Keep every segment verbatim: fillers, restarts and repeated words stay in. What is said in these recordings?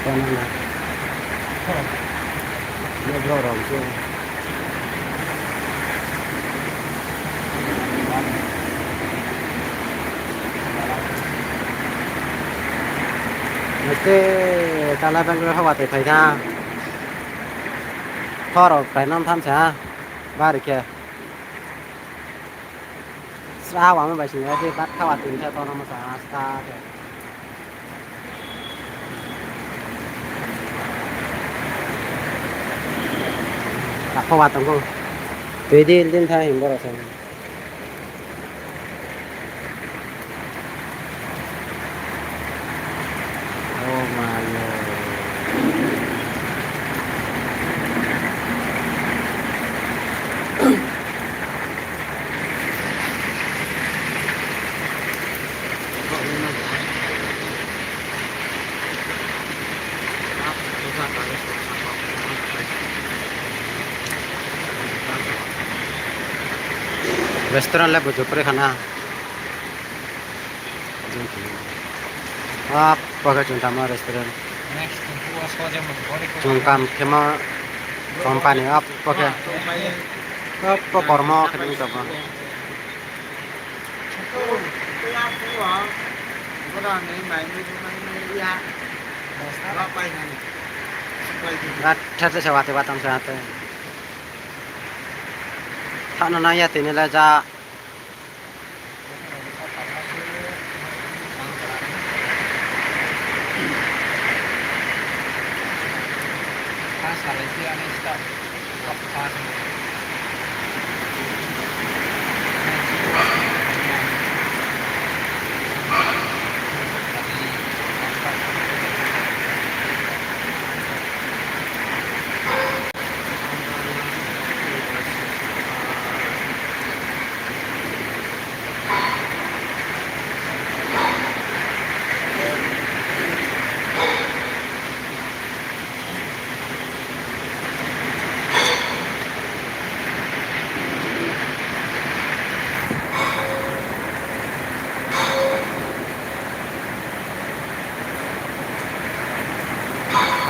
Este, tala Bangalore haba tei phaikha. Thoro phaina thamsa, bari khe. Sra wama bai sini, adi bat khawa tin sa tono masa, asta khe. Takho wa tongo. Twi di din tha him boro sa. Oh my God. Restaurant le bujo pore khana. Ah, poke chwng tamo restaurant. Chwng kam khemo company, ah, poke. Ah, po kormo khe wng tongo. Rat thate se wate watang se hate. Thano na ya tini le ja.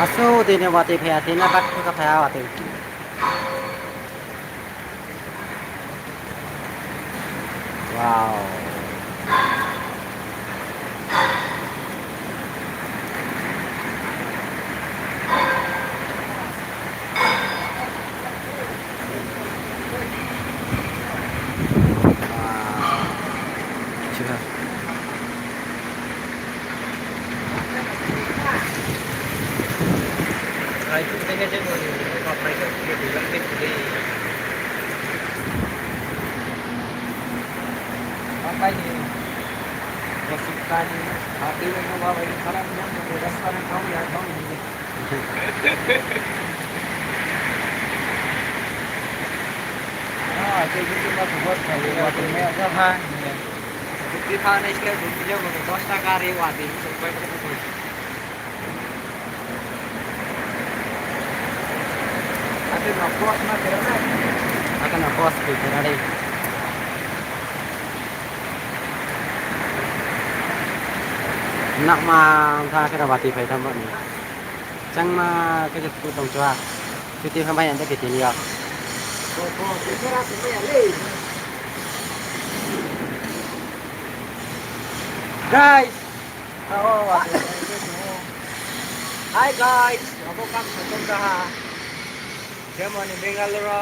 Aso, tini watwi phaya, tini bat khuka phaya watwi. Wow. Wow. Bukti pha nai sle bukti jago dos taka re wati. Ate no post na tera na. Ate no post ke tera re. Nakma tha kera wati phai tamo ni. Changma khe je tu tong chwa. Chuti hambai ande ke tini ya. Guys. Hi guys. Abo kam khatung kaha. Jemoni Bangalore o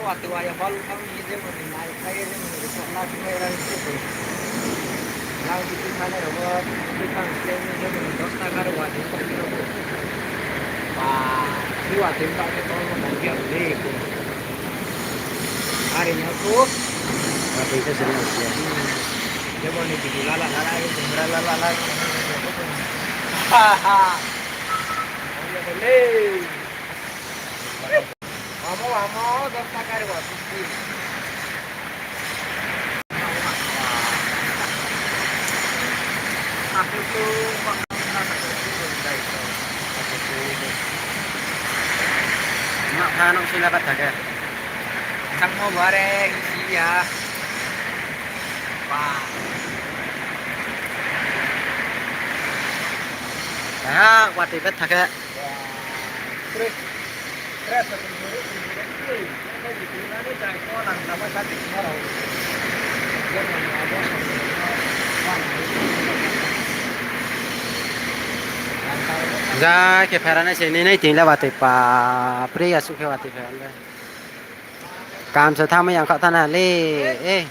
watwi waya bal thangni jemoni nai khlaiwi jemoni resort na khlai rang se. Nang bithi thani rogo bithi thang khlaiwi jemoni dos taka ro watwi thangni rogo. Ba, bithi watwi thangni rogo nang ya le. Ari na ko. Watwi ka sini ya. Jemoni bithi lala lala, jemra lala lala. Ha ha. Oya le. Amo, amo, dos taka re wa, fifty. Aku tu, aku tu, aku tu. Mak pha nok sila bat thake. Thangmo bare, sia. Ba. Ha, watwi bet thake. Ja khe pherani se nini tingla watwi pa, pri asuk khe watwi pherani. Kam se thamwi ang kha thana le, eh.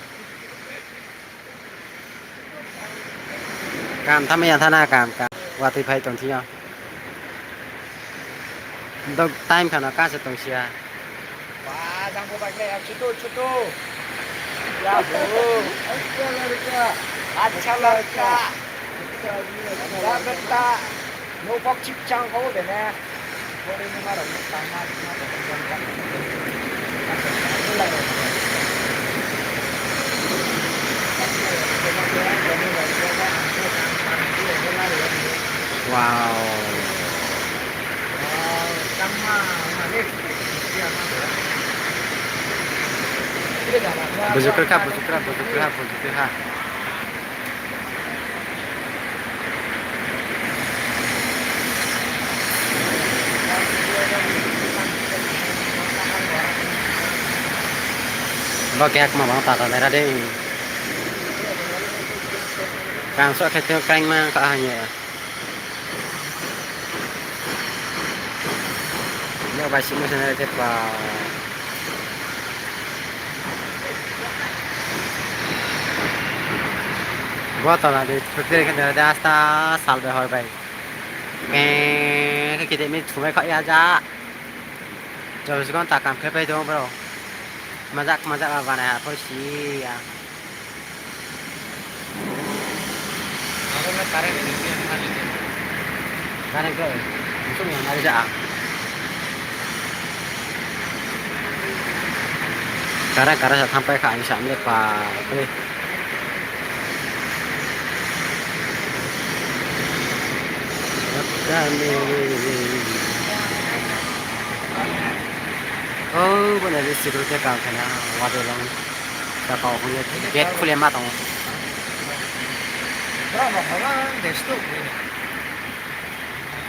Kam thamwi ang thana kam, kam. Watwi phai tong thio. Dok time khana ka se tong sia. Ba, jang bo bai khlai, chutu, chutu. Ya, bo. Acha ladka. Acha ladka. Ya, betta. No kok chip chang ko de ne. Wow. Bujukrwkha, bujukrwkha, bujukrwkha, bujukrwkha. Bo khe hakma bo tata naira de. Kang sok khe tei kaingma wngkha hanya. Bo bai simo sana khe pa. Bo tola de phutre khe de asta sal bai hor bai. Khe khe khe de mi thumai kha ya ja. Jor jikon ta kam khe pai dong bro. Majak majak ba banai ha pho si ya. Current ko, sung yang nari ja. Current, current sa thampai kha, ani sa amle pa, eh. Oh, bo nari sikul ke kal khana, wade long. Saka o hwnwi gate khulima tongo. Borok rok hwnba ang de stok hwnwi.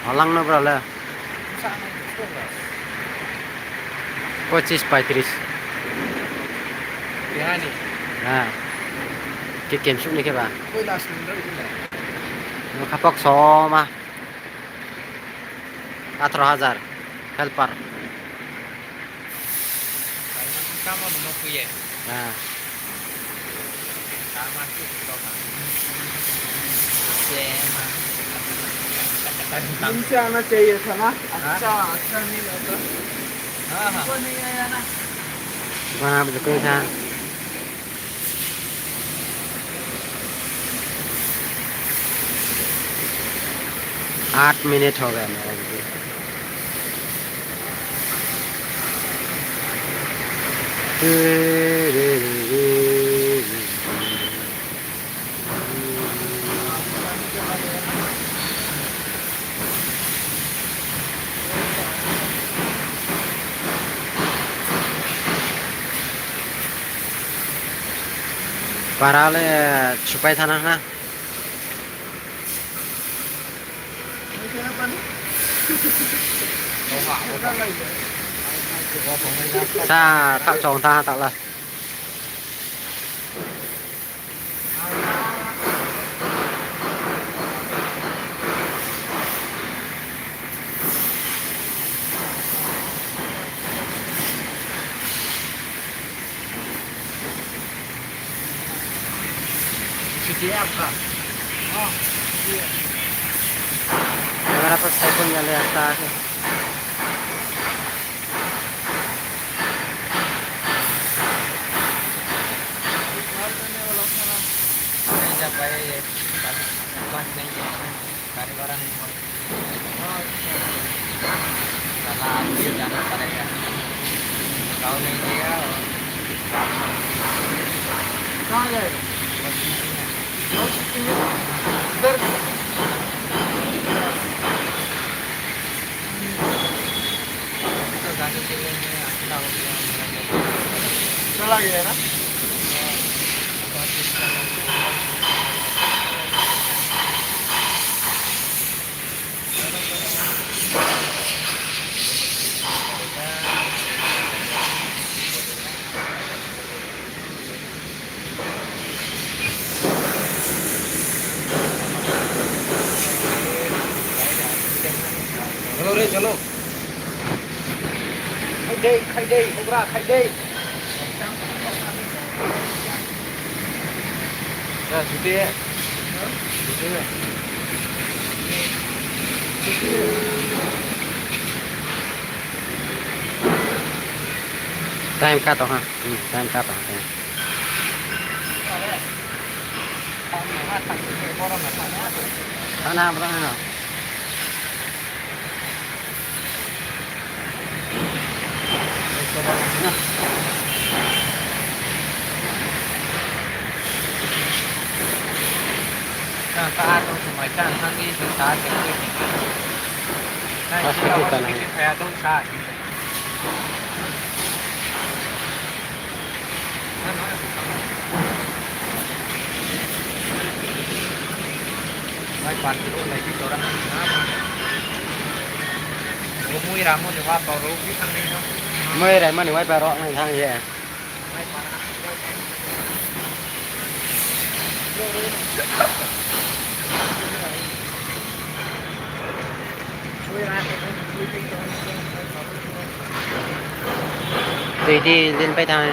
Halangno bwrale. Bwsa ang de stok rok. Pochis paitris. Bihani. Ha. Ke kemsuk ni khe ba? Koi last ni rok ila. Khapok soma. Atharo hajar. Helper. Tamo no kuye. Ah. Tamo tu kulo ka. Sema. Insya Allah चाहिए था ना? अच्छा, अच्छा नहीं लगा। हाँ, हाँ। वो नहीं आया ना? Bana bujukun sa. आठ मिनट हो गया मेरा video. Para le supai thana na. Sa kha chong tha ta la. Camera pa sai kon jale asta ase. Naijak bai, bus naijak, gari gora naijak. Sala, aap bhi jana padega. Gaon nahi jayega. Kahan jayega? Gaon Sikkim mein? Idhar. Chala gaya na? Khai dei, khai dei, ugra khai dei. Ya, suti. Suti. Time cut ha. Hmm, time cut ha. Sana, sana. Chang ta tong sumai chang thang di chang ta chang di. Nai chini awang kiti thaya tong sa. Mai pan tu lai ki tora. Mui ramu ni wa pa ro ki thang ni no. Mui rai mani wai pa ro nai thang ye. Twi di len pai thang.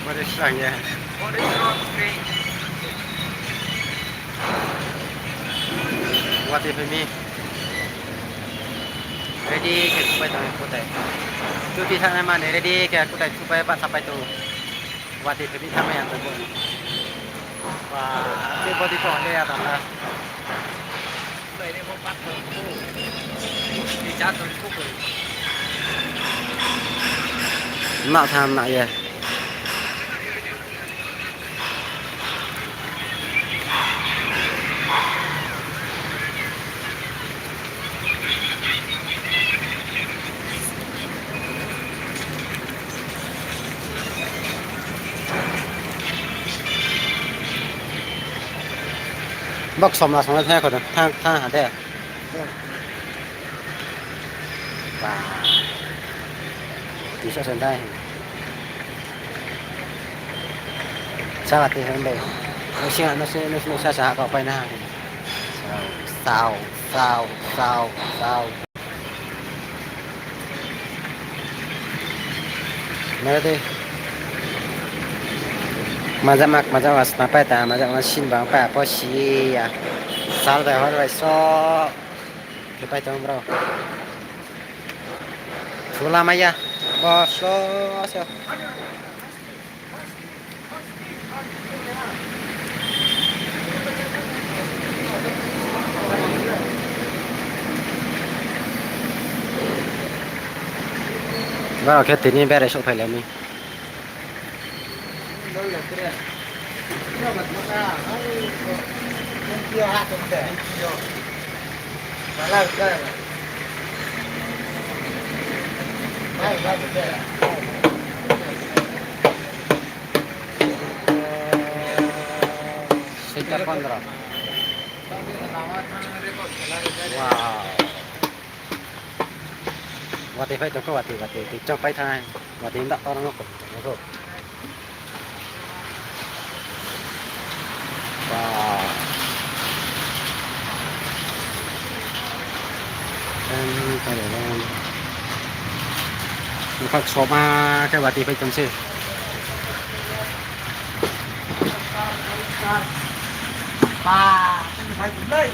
What is wrong, yeah? What is wrong, please? Watwi phaimi. Ready khe thupai tongo kutai. Chuti thangna mani ready khe kutai thupai bacha pai tongo. Watwi phaimi thamai ang tongo. Ba, tei body to hande ya tangka. Nak tham nak ya. Bok somla songla thang kho thang thang ha de. Ba. Tisa sen dai. Sala te hen dai. Sing ano se no sa sa ka pai na. Sao sao sao sao. Nai de. Maja mak maja mas na pai ta maja mas sin bang pai apo si ya. Sal bai hor bai so. Ke pai tong bro. Thula maya. Bos so so. Borok khe tini berai sok phailai ni. Char pondro. Wow. Watwi phai tongkha, watwi, watwi. Twi chok phai thang. Watwi nda torno ko. Wow. Em, tare, em. Bukhak soma khe watwi phai tongse. Ba, tini phai tong lai.